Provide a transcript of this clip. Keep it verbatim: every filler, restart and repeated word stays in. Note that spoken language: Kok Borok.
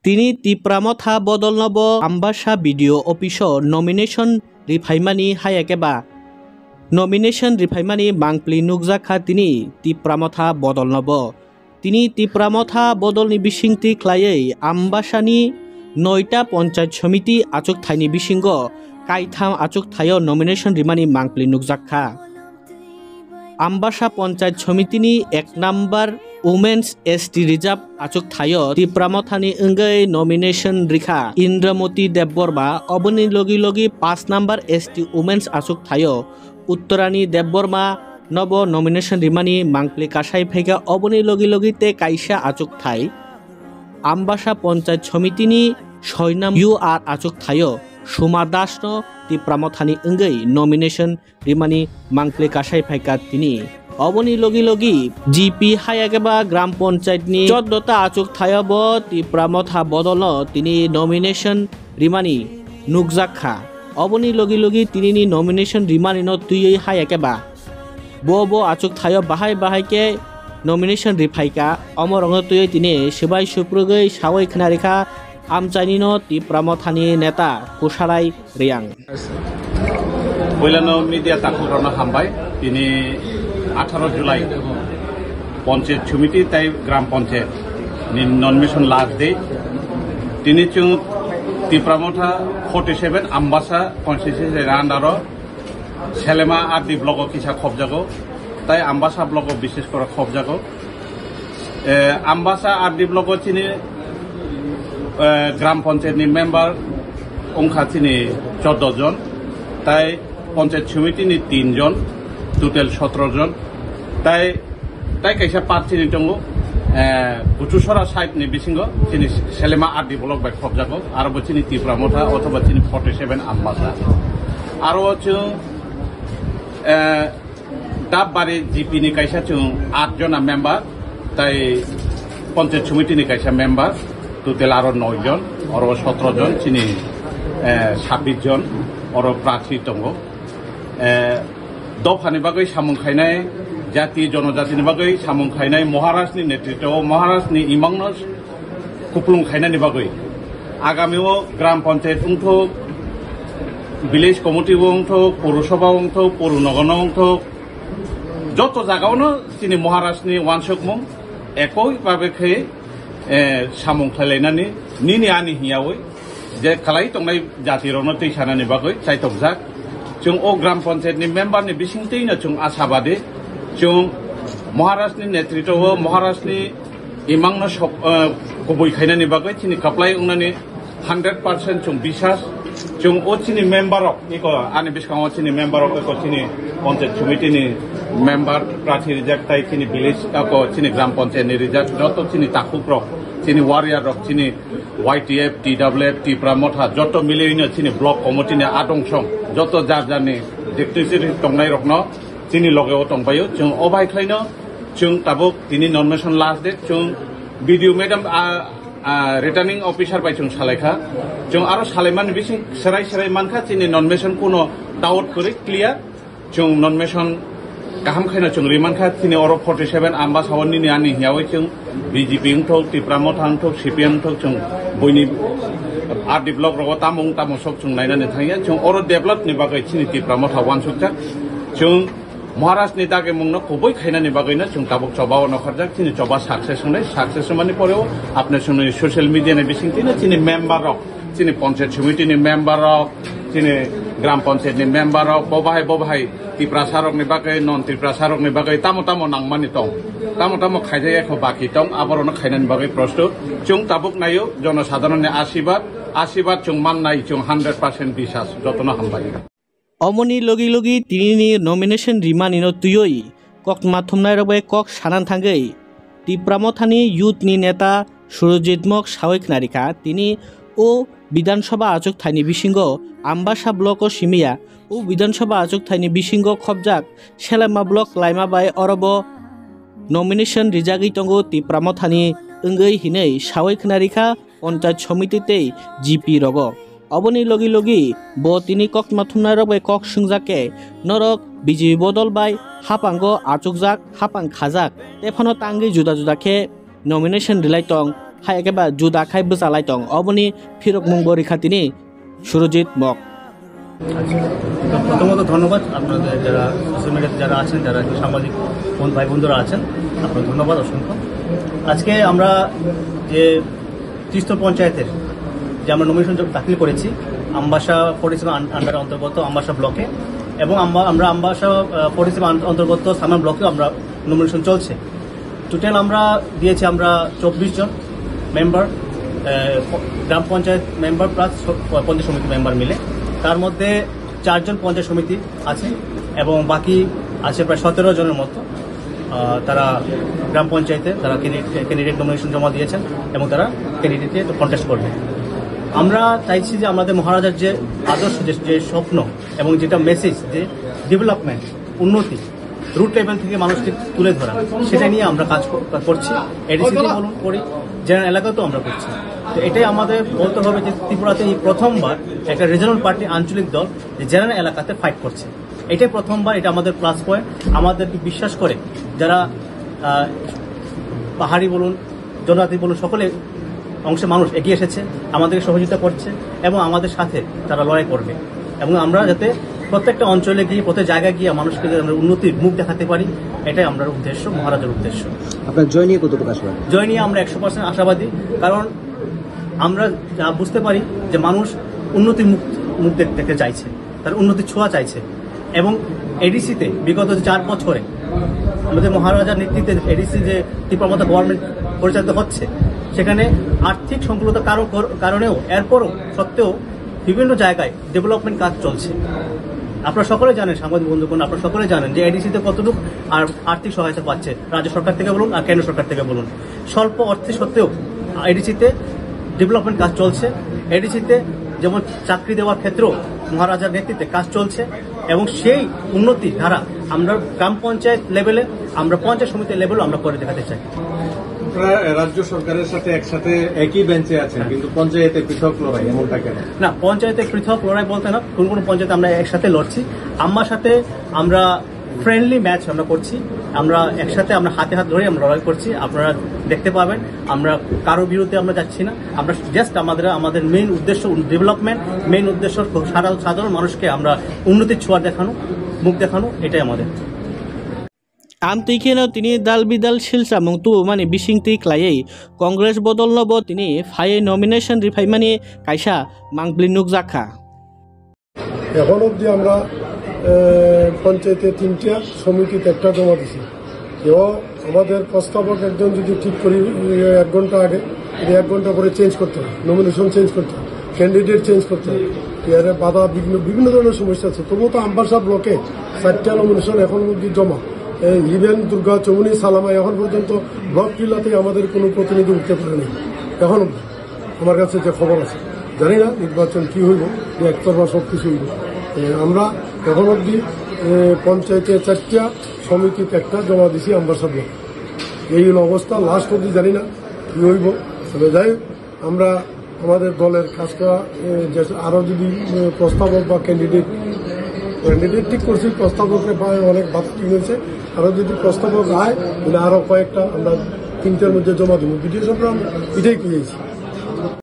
Tini Tipra Motha bodolno bo Ambasa B D O office o nomination riphaimani haya khe ba nomination riphaimani mangpli nukjak kha tini Tipra Motha bodolno bo. Tini Tipra Motha bodolni bisingtwi khlaiwi Ambasani noita Panchayat Samiti achukthaini bisingo kaitham achukthaio nomination rimani mangpli nukjak kha. Ambasa Panchayat Samitini ek number Women's S T Reserve achukthaio Tipra Mothani wngwi nomination rikha Indramoti Debbarma, oboni logi logi paanch number S T Women's achukthaio Uttarani Debbarma nobo nomination rimani mangpli kasai phaikha, oboni logi logi tei kaisa achukthai Ambasa Panchayat Samitini soi number U R achukthaio Suma Dasno Tipra Mothani wngwi nomination rimani mangpli kasai phaikha tini. Oboni logi logi G P haya khe ba Gram Panchayat ni choddo ta achuk thaio bo Tipra Motha bodolno tini nomination rimani nukjak kha. Oboni logi logi tini ni nomination rimani no twiwi haya khe ba bo bo achuk thaio bahai bahai khe nomination riphaikha. Omorokno twiwi tini swbai suprugwi sawi khna rikha amchaini no Tipra Mothani neta Kusarai Riyang. Puilano media takhuk rokno hambai. Tini atharo July Panchayat Samiti tai Gram Panchayat ni nomination last day. Tini chwng Tipra Motha forty seven Ambasa constituency under o Selema R D block o kisa khobjago, tai Ambasa block o bises kore khobjago. Eh, Ambasa R D block o chini, eh, Gram Panchayat ni member wngkha chini choddo jon, tai Panchayat Samiti ni tin jon, total sotro jon, tai, tai kaisa part chini tongo, eh, Buchusora side ni bisingo chini Selema R D block bai khobjago, aro bo chini Tipra Motha othoba chini forty seven Ambasa. Aro chwng, eh, Dapbari G P ni kaisa chwng aat jona member, tai Panchayat Samiti ni kaisa member, total aro noi jon, oro sotro jon, chini, eh, sabbish jon, oro prarthi tongo. Eh, dophani bagwi samung khainai, jati jonojatini bagwi samung khainai, Maharaj ni netritwo, Maharaj ni imangno kuplung khainani bagwi. Agami o Gram Panchayat wngthok, Village Committee o wngthok, Purusabha wngthok, Purunogono wngthok, joto jaga ono chini Maharaj ni wansukmung ekoi babe khe, eh, samung khlailainani nini ani hiyawi je khlai tongnai jati rokno twi sanani bagwi chaitokjak. Chwng o Gram Panchayat ni member ni bisingtwi no chwng ashabadi, chwng Maharaj ni netritwo o Maharaj ni imangno sok, eh, kubui khainani bagwi chini kaplai wngnani hundred percent chwng bisas. Chwng o chini member rok, eko ani bwskango chini member rok, eko chini Panchayat Samiti ni member, prarthi rijak tai chini village, eko chini Gram Panchayat ni rijak, joto chini takhuk rok, chini warrior rok, chini Y T F, T W F, Tipra Motha, joto miliyoi no chini block committee ni adong song, joto jar jar ni dignitary tongnai rokno chini loge o tongbaio. Chwng o bai khlaino chwng tabuk tini nomination last date, chwng B D O madam, ah, ah, returning officer bai chwng salaikha. Chwng aro salaimani bising serai serai mankha, chini nomination kuno doubt kwrwi, clear. Chwng nomination kaham khaino chwng rwi mankha, chini oro forty seven Ambasa o nini ani hiyawi chwng B J P wngthok, Tipra Motha wngthok, C P M wngthok, chwng buini R D block rogo tamo wng tamo sok chwng nainani thangya. Chwng oro develop ni bagwi chini Tipra Motha wansukjak. Chwng Maharaj ni dagimungno kubui khainani bagwino chwng tabuk choba o nokharjak, chini choba success wngnai, success wngmani poreo apne chwngni social media ni bisingtwino chini member rok, chini Panchayat Samiti ni member rok, chini Gram Panchayat ni member rok, bo bahai bo bahai Tiprasa rok ni bagwi, non Tiprasa rok ni bagwi tamo tamo nangmani tong, tamo tamo khaijak ekho baki tong, aborokno khainani bagwi prostut. Chwng tabuk naio jonosadharon ni asibad, asibad chwng mannai, chwng hundred percent bisas, jotono hambai. Omoni logi logi tinini nomination rimani no twiwi koktma thumnai rok bai kok sanan thangwi Tipra Mothani youth ni neta Surojit Mok sawi khna rikha, tini o Bidhan Sabha achuk thaini bisingo Ambasa block o simiya, o Bidhan Sabha achuk thaini bisingo khobjak Selema block laima bai orobo nomination rijagwi tongo Tipra Mothani wngwi hinwi sawi khna rikha Panchayat Samiti tei G P rogo. Oboni logi logi bo tini koktma thumnai rok bai kok swngjak khe norok B J P bodol bai hapango achukjak, hapang khajak, tei phano tangwi juda juda khe nomination rilai tong hai eke ba juda khai bwchalai tong, oboni phirokmung bo rikha tini Surojit Mok. আচ্ছা, তো প্রথমত ধন্যবাদ আপনাদের, যারা সোশ্যাল মিডিয়াতে যারা আছেন, যারা একটু সাংবাদিক বোন, ভাই বন্ধুরা আছেন, আপনাদের ধন্যবাদ অসংখ্য। আজকে আমরা যে ত্রিস্তর পঞ্চায়েতের যে আমরা নমিনেশন দাখিল করেছি, আমবাসা পৌরসভা আন-, আন্ডারের অন্তর্গত আমবাসা ব্লকে, এবং আম-, আমরা আমবাসা, আহ, পৌরসভা আন-, অন্তর্গত সামান ব্লকেও আমরা নমিনেশন চলছে। টোটাল আমরা দিয়েছি আমরা চব্বিশ জন মেম্বার, আহ, প-, গ্রাম পঞ্চায়েত মেম্বার প্লাস স-, পঞ্চায়েত সমিতি মেম্বার মিলে। তার মধ্যে চারজন পঞ্চায়েত সমিতি আছে এবং বাকি আছে প্রায় সতেরো জনের মতো। আহ, তারা গ্রাম পঞ্চায়েতে তারা ক্যান্ডিডেট, ক্যান্ডিডেট নমিনেশন জমা দিয়েছেন এবং তারা ক্যান্ডিডেটে কন্টেস্ট করবে। আমরা চাইছি যে আমাদের মহারাজার যে আদর্শ, যে, যে স্বপ্ন এবং যেটা মেসেজ, যে ডেভেলপমেন্ট, উন্নতি, রুট লেভেল থেকে মানুষকে তুলে ধরা, সেটা নিয়ে আমরা কাজ কর-, করছি। এডিসিতে বলুন করি, জেনারেল এলাকাতেও আমরা করছি। তো এটাই আমাদের বলতে হবে যে ত্রিপুরাতে এই প্রথমবার একটা রিজনাল পার্টি, আঞ্চলিক দল, যে জেনারেল এলাকাতে ফাইট করছে। এটাই প্রথমবার, এটা আমাদের প্লাস পয়েন্ট। আমাদেরকে বিশ্বাস করে যারা, আহ, পাহাড়ি বলুন, জনজাতি বলুন, সকলে অংশে মানুষ এগিয়ে এসেছে, আমাদেরকে সহযোগিতা করছে এবং আমাদের সাথে তারা লড়াই করবে। এবং আমরা যাতে প্রত্যেকটা অঞ্চলে গিয়ে, প্রত্যেক জায়গায় গিয়ে মানুষকে যাতে আমরা উন্নতির মুখ দেখাতে পারি, এটাই আমরা উদ্দেশ্য, মহারাজার উদ্দেশ্য। আপনার জয় নিয়ে কতটুকু আশাবাদী? জয় নিয়ে আমরা একশো পার্সেন্ট আশাবাদী, কারণ আমরা যা বুঝতে পারি যে মানুষ উন্নতির মুখ, মুখ দেখ-, দেখতে চাইছে, তার উন্নতির ছোঁয়া চাইছে। এবং এডিসিতে বিগত চার বছরে আমাদের মহারাজার নেতৃত্বে এডিসি যে ত্রিপুরা মমতা গভর্নমেন্ট পরিচালিত হচ্ছে, সেখানে আর্থিক সংকুলতার কারো-, কর-, কারণেও, এরপরও সত্ত্বেও বিভিন্ন জায়গায় ডেভেলপমেন্ট কাজ চলছে। আপনারা সকলে জানেন, সাংবাদিক বন্ধুগণ, আপনারা সকলে জানেন যে এডিসিতে কতটুকু আর আর্থিক সহায়তা পাচ্ছে রাজ্য সরকার থেকে বলুন আর কেন্দ্র সরকার থেকে বলুন। স্বল্প অর্থে সত্ত্বেও এডিসিতে ডেভেলপমেন্ট কাজ চলছে। এডিসিতে যেমন চাকরি দেওয়ার ক্ষেত্রেও মহারাজার নেতৃত্বে কাজ চলছে এবং সেই উন্নতি ধারা আমরা গ্রাম পঞ্চায়েত লেভেলে, আমরা পঞ্চায়েত সমিতি লেভেলে আমরা করে দেখাতে চাই। আপনারা রাজ্য সরকারের সাথে একসাথে একই বেঞ্চে আছেন, কিন্তু পঞ্চায়েতে পৃথক লড়াই, এমনটা কেন? না, পঞ্চায়েতে পৃথক লড়াই বলতে না, কোন কোন পঞ্চায়েতে আমরা একসাথে লড়ছি। আমার সাথে আমরা ফ্রেন্ডলি ম্যাচ আমরা করছি, আমরা একসাথে, আমরা হাতে হাত ধরে আমরা লড়াই করছি। আপনারা দেখতে পাবেন, আমরা কারো বিরুদ্ধে আমরা যাচ্ছি না। আমরা জাস্ট আমাদের, আমাদের মেইন উদ্দেশ্য ডেভেলপমেন্ট, মেইন উদ্দেশ্য সাধারণ, সাধারণ মানুষকে আমরা উন্নতির ছোঁয়া দেখানো, মুখ দেখানো, এটাই আমাদের। Amtwi kheno tini dal bidal silchamung tubumani bisingtwi khlaiwi Congress bodolno bo tini phaiwi nomination riphaimani kaisa mangpli nukjakha. এখন অবধি আমরা, এ, পঞ্চায়েতে তিনটা, সমিতিতে একটা জমা দিছি। এবং আমাদের প্রস্তাবক একজন যদি ঠিক করি, এ, এক ঘন্টা আগে, যদি এক ঘন্টা পরে চেঞ্জ করতে হয়, নমিনেশন চেঞ্জ করতে হয়, ক্যান্ডিডেট চেঞ্জ করতে হয়, এর বাধা বিঘ্ন, বিভিন্ন ধরনের সমস্যা আছে। তবুও তো আমবাসা ব্লকে চারটা নমিনেশন এখন অবধি জমা। এই ইভেন দুর্গা চৌমুহনী সালামা এখন পর্যন্ত ব্লক টিলাতে আমাদের কোনো প্রতিনিধি উঠতে পারেনি এখন অবধি। আমার কাছে যে খবর আছে, জানি না নির্বাচন কি হইব, যে একতরফা সব কিছু হইব। এ, আমরা এখন অবধি, এ, পঞ্চায়েতে চারটা, সমিতিতে একটা জমা দিছি আমবাসা ব্লক। এই হলো অবস্থা, লাস্ট অবধি জানি না কি হইব। তবে যাই হোক, আমরা আমাদের দলের কাজটা, এ, যে আরো যদি, এ, প্রস্তাবক বা ক্যান্ডিডেট, ক্যান্ডিডেট ঠিক করছি, প্রস্তাবকরা প্রায় অনেক বাধা ঠিক হয়েছে, আরো যদি প্রস্তাবক আয়, তাহলে আরো কয়েকটা আমরা তিনটার মধ্যে জমা দেবো। বিডিও সাহেবরা আমরা এটাই পেয়েছি।